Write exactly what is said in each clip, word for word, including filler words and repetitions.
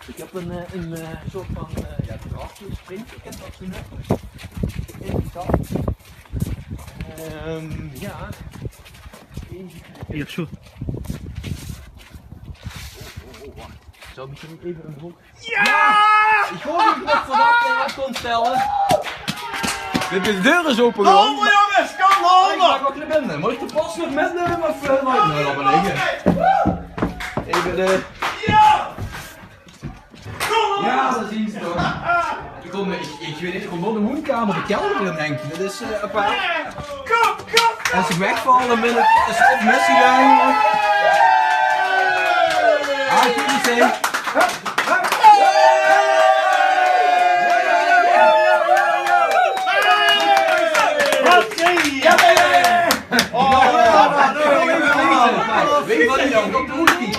Ik heb een, eh, een, eh, soort van, eh, ja, draadje, sprint. Ik heb dat zo net ingezet. Ehm, ja. Hier, zo. Zou misschien even een hoog... Ja! Ik hoop niet dat ze dat, eh, uit kon stellen. De deur is open, jongen. Kom, jongens, kom, kom. Ik mag ook naar binnen. Moet ik de pas nog meenemen of, eh, laat ik hem maar liggen? Even de... Ja! Ja, dat zien ze toch. Ik kom, ik, ik weet niet, ik kom door de woonkamer de kelder in, denk ik. Dat is, eh, apart. Als ik wegval, dan ben ik, is het missie eigenlijk. Ah, ik weet niet, hè. Wat zei je? Oh, ja, ja, ja. Weet je wat ik dan op de hoed kiek?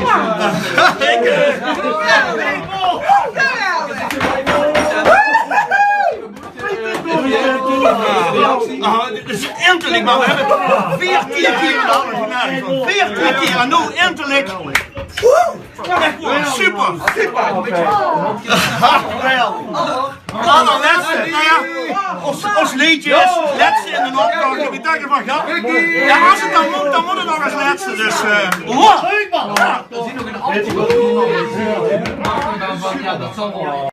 Ah, dit is intelijk, maar we hebben veertien keer in de halve finale gestaan. Veertien keer en nu intelijk. Super. Super. Allerleste, nou ja, ons, ons leedje is leste in de optocht. Ik dacht van, ja, ja, als het dan moet, dan moet het nog als leste. Dus, eh, ja.